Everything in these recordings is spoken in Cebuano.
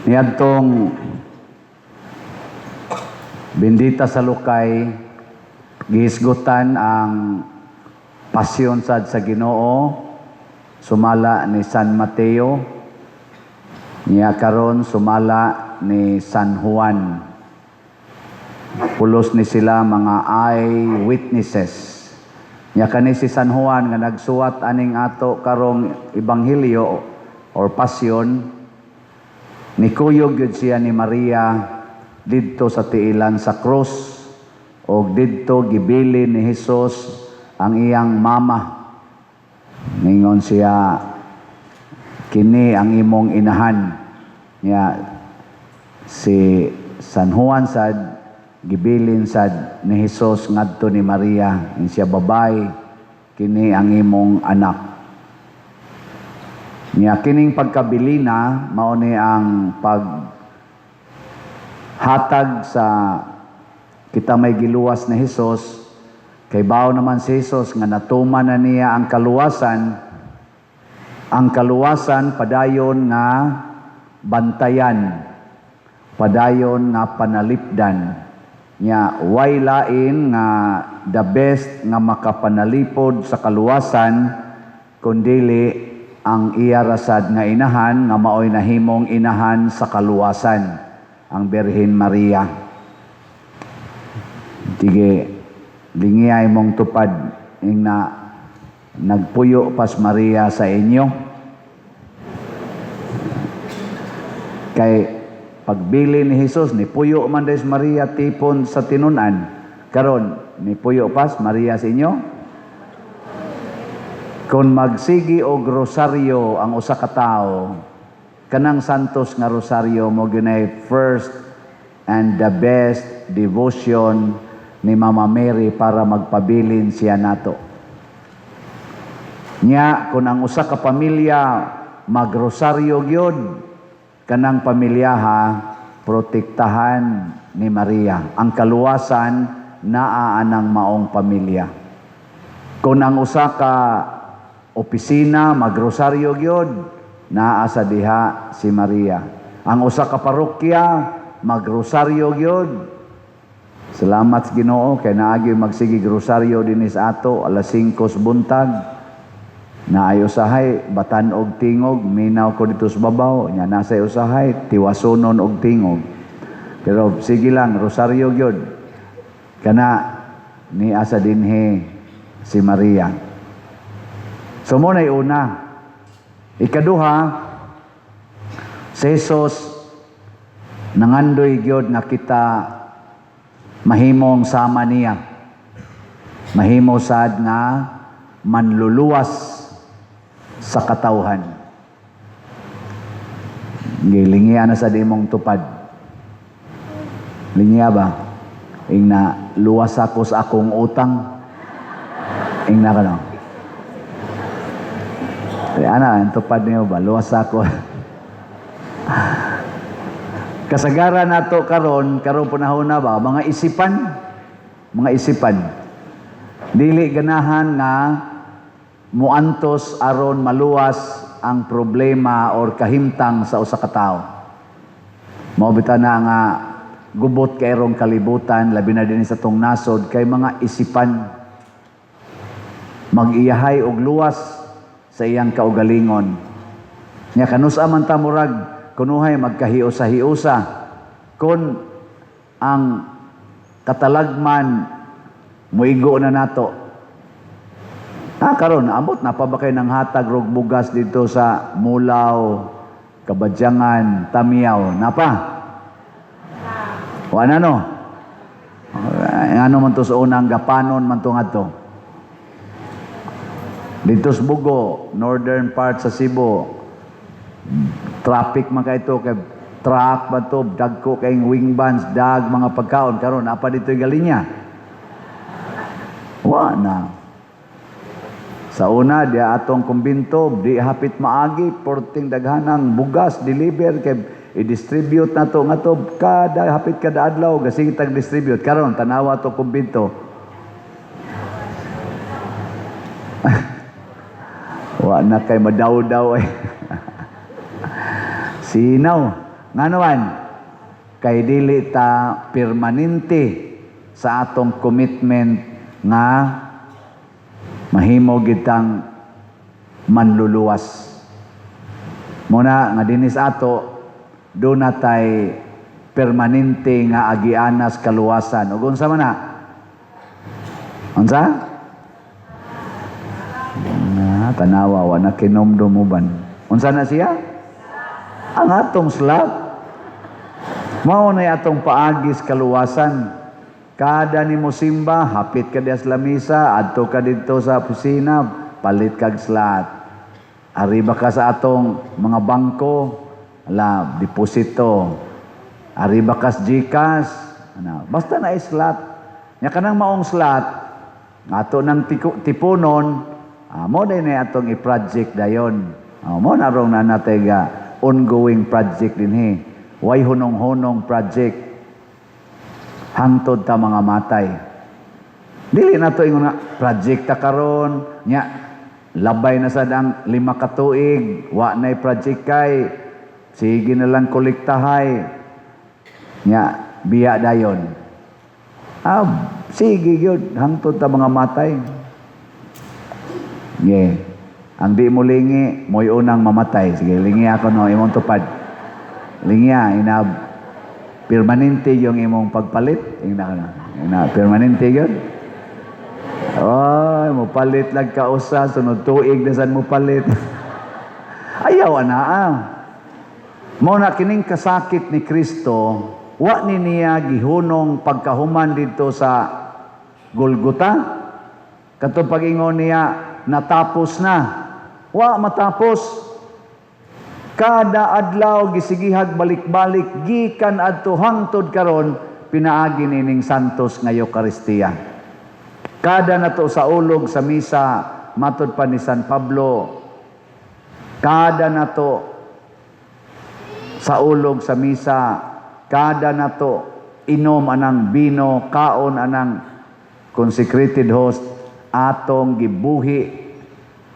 Niadtong Bendita sa Lukay, gihisgutan ang pasyon sad sa Ginoo sumala ni San Mateo, niya karon sumala ni San Juan. Pulos ni sila mga eye witnesses. Nya kani si San Juan nga nagsuwat aning ato karong ebanghelyo or pasyon, nikuyog gyud siya ni Maria didto sa tiilan sa krus og didto gibilin ni Hesus ang iyang mama. Ningon siya, "Kini ang imong inahan." Nya si San Juan sad gibilin sad ni Hesus ngadto ni Maria. Ingon siya, "Babay, kini ang imong anak." Nya kining pagkabilina mao ni ang pag hatag sa kita may giluwas ni Hesus, kay bao naman si Hesus nga natuman na niya ang kaluwasan. Ang kaluwasan padayon nga bantayan, padayon nga panalipdan. Nya way lain nga the best nga makapanalipod sa kaluwasan kundili ang iya rasad nga inahan nga maoy nahimong inahan sa kaluwasan, ang Birhen Maria. Sige, lingiyay mong tupad ing na nagpuyo pas Maria sa inyo. Kay pagbili ni Jesus, ni puyo man des Maria tipon sa tinunan. Karon, ni puyo pas Maria sa inyo? Kung magsigi og rosaryo ang usa ka tawo, kanang Santos nga rosaryo mo ginay first and the best devotion ni Mama Mary para magpabilin siya nato. Nya kung ang usa ka pamilya magrosaryo gyud, kanang pamilyaha protektahan ni Maria. Ang kaluwasan naa anang maong pamilya. Kung ang usa ka opisina magrosaryo gyud, naa sa diha si Maria. Ang usa ka parokya magrosaryo gyud. Salamat sa Ginoo kay naagi magsigig rosaryo dinhi sa ato alas 5 sa buntag. Naay usahay batan og tingog, minaw ko dito sa babaw, nya nasa usahay tiwasunon og tingog. Pero sige lang, rosaryo gyud. Kana ni asa dinhi si Maria. So mo na'y una. Ikaduha, si Jesus nangandoy gyud nga kita mahimong sama niya. Mahimo sad nga manluluwas sa katawhan. Gilingian na sa imong tupad. Lingiya ba? Ing na luwas ako sa akong utang. Ing na kano. Kaya ana, ang tupad niyo ba? Luwas ako. Kasagaran nato karon, karon panahon na ba, mga isipan, mga isipan. Dili ganahan nga muantos aron maluwas ang problema or kahimtang sa usa ka tawo. Mao bitaw na nga gubot kayrong kalibutan, labi na din sa tong nasod, kay mga isipan, mag-iyahay og luwas sa iyang kaugalingon. Nya kanusa man ta murag kunuhay magkahiusa-hiusa kun ang katalagman muigo na nato. Ah, karon amot na pa ba kay nang hatag rog bugas dito sa Mulaw, Kabadyangan, Tamiyaw? Napa? Wa na, no? Ay, ano man to sa unang gapanon man to ngadto. Dito sa Bugo, northern part sa Cebu, traffic man kay ito, kay truck ba to, dagko kay wing vans, dag mga pagkaon, karon apa dito yung galinya? Wa na. Sa una, di atong kumbinto, di hapit maagi, porting daghanang bugas, deliver, kay i-distribute na to nga to, kada hapit kada adlaw, gasige tag distribute. Karon tanawa to kumbinto. Wa na kay madaw-daw eh. Sinaw. Ngano man? Kay dili ta permanente sa atong commitment nga mahimo gitang manluluwas. Muna nga dinis ato do na tay permanente nga agianas kaluwasan. Ug unsa man na? Unsa? Ah, tanawa wa na kinomdom mo ban. Unsa na siya? Ang atong slot. Mao na atong paagis kaluwasan. Kada nimo simba, hapit ka diha sa lamisa, adto ka didto sa opisina, palit kag slot. Ariba ka sa atong mga bangko, ala, deposito. Ariba ka sa GCash, ano, basta na slot. Nya kanang maong slot, ato nang tipunon, mo din na atong i-project dayon. Ah, mo na rong na natay ga ongoing project dinhi. Way hunong-hunong project hangtod ta mga matay. Dili na to ingon nga project ta karon, nya labay na sad ang 5 ka tuig, wa nay project kay sige na lang kolektahay. Nya biya dayon. Ah, sige gyud hangtod ta mga matay. Yeah. Ang di mo lingi, mo'y unang mamatay. Sige, lingi ako no, imong tupad. Lingi ah, ina permanente yung imong pagpalit. Ina ka na. Ina, permanente yun. Oy, mo palit lang ka usa, sunod tuig na sad mo palit. Ayaw ana ah. Mo na kining kasakit ni Kristo, wa ni niya gihunong pagkahuman dito sa Golgota. Katong pag-ingon niya, natapos na. Wa matapos. Kada adlaw gisigihag balik-balik gikan adto hangtod karon pinaagi nining santos nga Eukaristiya. Kada nato sa ulog sa misa matud pa ni San Pablo, kada nato sa ulog sa misa, kada nato inom anang bino, kaon anang consecrated host, atong gibuhi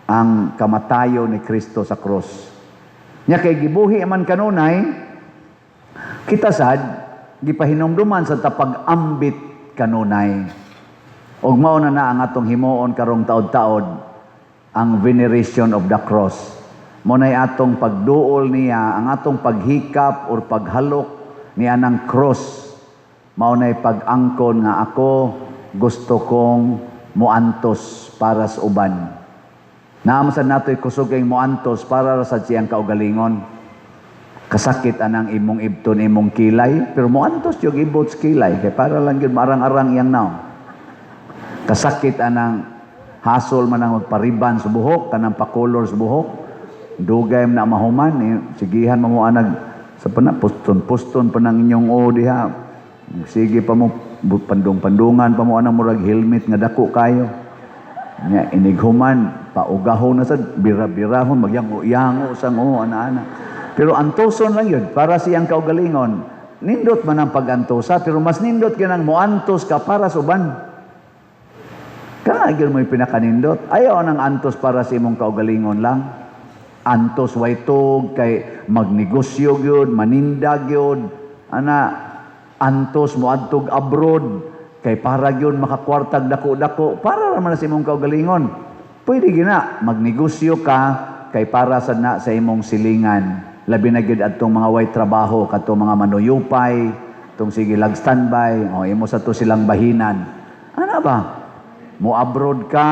ang kamatayo ni Kristo sa krus. Nya kay gibuhi man kanunay, kita sad gipahinumduman sa pag-ambit kanunay. Ug mao na na ang atong himuon karong taod-taod, ang veneration of the cross. Mo nay atong pagduol niya, ang atong paghikap or paghalok niya ng cross. Mao nay pag-angkon nga ako gusto kong muantos para sa uban. Naa man sad nato'y kusog kay muantos para sa siyang kaugalingon. Kasakit anang imong ibton imong kilay, pero muantos yung ibot sa kilay kay para lang gyud maarang-arang iyang naong. Kasakit anang hasol man ang magpariban sa buhok, kanang pakolor sa buhok. Dugay man na mahuman, eh, sigihan mo mo anag sa pana puston-puston pa nang inyong o diha. Sige pa mo pandung-pandungan pa mo anang murag helmet nga dako kayo. Nya inighuman paugahon na sad, bira-birahon, magyango-yango sa ngo ana-ana. Pero antoson lang yun para siyang kaugalingon. Nindot man ang pag-antosa, pero mas nindot ka nang moantos ka para sa uban. Kana gyud mo'y pinakanindot. Ayaw nang antos para sa imong kaugalingon lang. Antos way tug kay magnegosyo gyud, maninda gyud. Ana, antos mo adtog abroad kay para gyud makakwartag dako-dako para ra man na sa imong kaugalingon. Pwede gina magnegosyo ka kay para sa na sa imong silingan. Labi na gyud adtong mga way trabaho, kadtong mga manuyupay, tong sige lag standby, o imo sa to silang bahinan. Ana ba? Mo abroad ka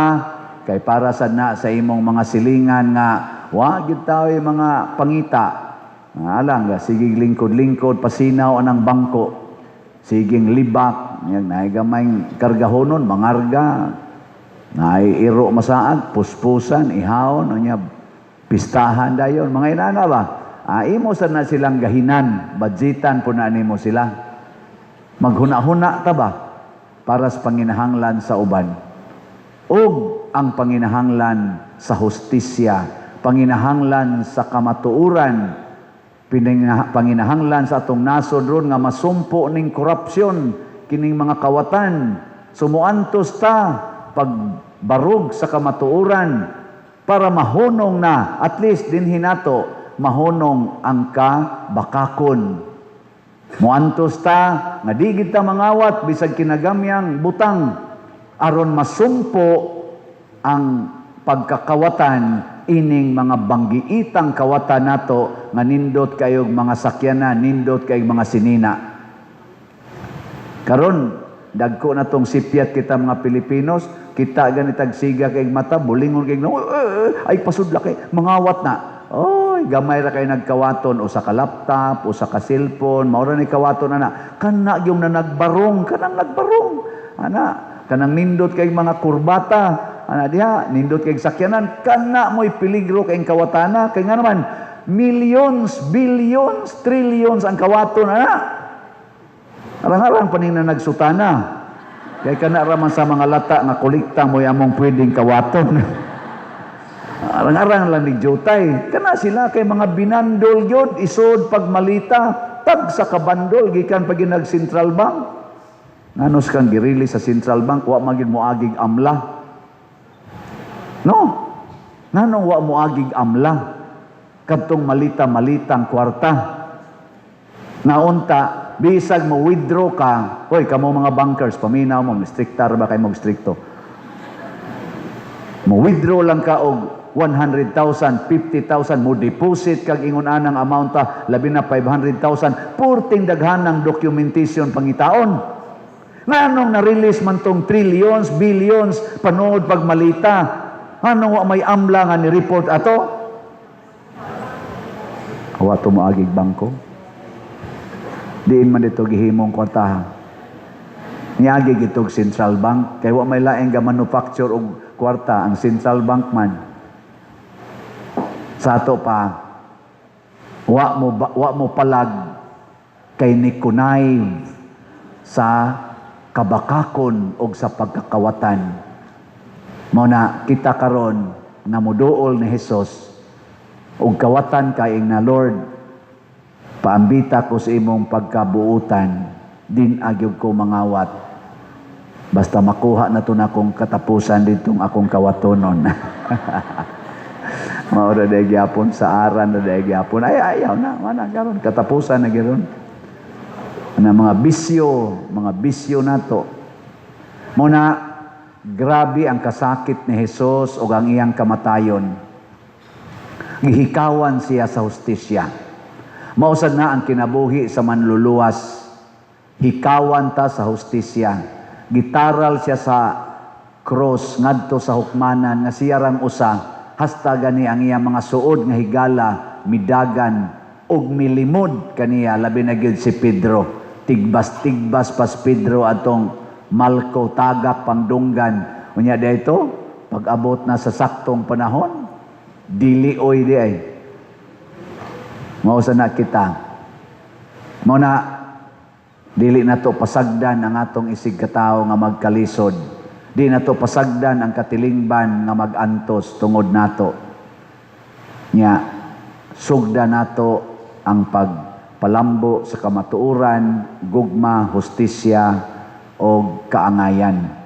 kay para sa na sa imong mga silingan nga wa gyud tao'y mga pangita. Alang ga sige lingkod-lingkod pasinaw anang bangko. Siging libak, yan naay gamay kargahonon, mangarga. Naay iro masaag, puspusan, ihawon, unya pistahan dayon, mga inana ba? Ah, imo sa na silang gahinan, budgetan po na nimo sila. Maghuna-huna ta ba para sa panginahanglan sa uban? Ug ang panginahanglan sa hustisya, panginahanglan sa kamatuoran, panginahanglan sa atong nasod ron nga masumpo ning korupsyon, kining mga kawatan, sumuantos ta pagbarog sa kamatuoran para mahunong na at least dinhi nato Mahunong ang kabakakon. Muantos ta nga di gid ta mangawat bisag kinagamyang butang aron masumpo ang pagkakawatan ining mga banggiitang kawatan nato nga nindot kayog mga sakyanan, nindot kayog mga sinina. Karon dagko na tong sipyat kita mga Pilipinos, kita ganitag siga kay mata, bulingon kay ay pasudla kay mangawat na. Oy, gamay ra kay nagkawaton usa ka laptop, usa ka cellphone, mao ra ni kawaton ana. Kana yung na nagbarong, kanang nagbarong. Ana, kanang nindot kay mga kurbata, ana diha, nindot kay sakyanan, kana mo'y peligro kay kawatana, kay nga naman millions, billions, trillions ang kawaton ana. Arang-arang paning na nagsutana. Kay kana ra man sa mga lata nga kolekta mo'y among pwedeng kawaton. Arang-arang lang ni Jotay. Kana sila kay mga binandol gyud, isod pagmalita, tag sa kabandol gikan pag nag Central Bank. Nganos kang girili sa Central Bank, wa man gyud moagig AMLA. No? Nganong wa moagig AMLA? Kadtong malita-malitang kwarta. Naunta, bisag mo withdraw ka, hoy, kamo mga bankers, paminaw mo, striktar ba kayo mag-strikto? Mo withdraw lang ka og 100,000, 50,000, mo deposit kag ingon anang amount ta, labi na 500,000, purting daghanang documentation pangitaon. Nganong na-release man tong trillions, billions, panood pagmalita? Anong wa may AMLA nga ni-report ato? Wa to moagig bangko. Diin man dito gihimong kwartaha. Niagi gitog Central Bank kay wa may laing ga manufacture og kwarta ang Central Bank man. Sa ato pa wa mo palag kay ni connive sa kabakakon og sa pagkakawatan. Mao na kita karon nga moduol ni Hesus og kawatan kay na, "Lord, paambita ko sa imong pagkabuutan, din agyog ko mangawat. Basta makuha na to na akong katapusan ditong akong kawatonon." Mao ra day gyapon sa aran ra day gyapon. Ay, ayaw na, mana karon katapusan na giron. Na mga bisyo nato. Mao na grabe ang kasakit ni Jesus ug ang iyang kamatayon. Gihikawan siya sa hustisya. Mao sad na ang kinabuhi sa manluluwas. Hikawan ta sa hustisya. Gitaral siya sa cross ngadto sa hukmanan nga siya rang usa hasta gani ang iyang mga suod nga higala midagan ug milimod kaniya, labi na gyud si Pedro. Tigbas-tigbas pas Pedro atong Malko, tagak pangdunggan. Unya dito pag-abot na sa saktong panahon, dili oy di ay. Mao sa na kita. Mao na dili na to pasagdan ang atong isig katawo nga magkalisod. Di na to pasagdan ang katilingban nga magantos tungod nato. Nya sugda nato ang pagpalambo sa kamatuoran, gugma, hustisya o kaangayan.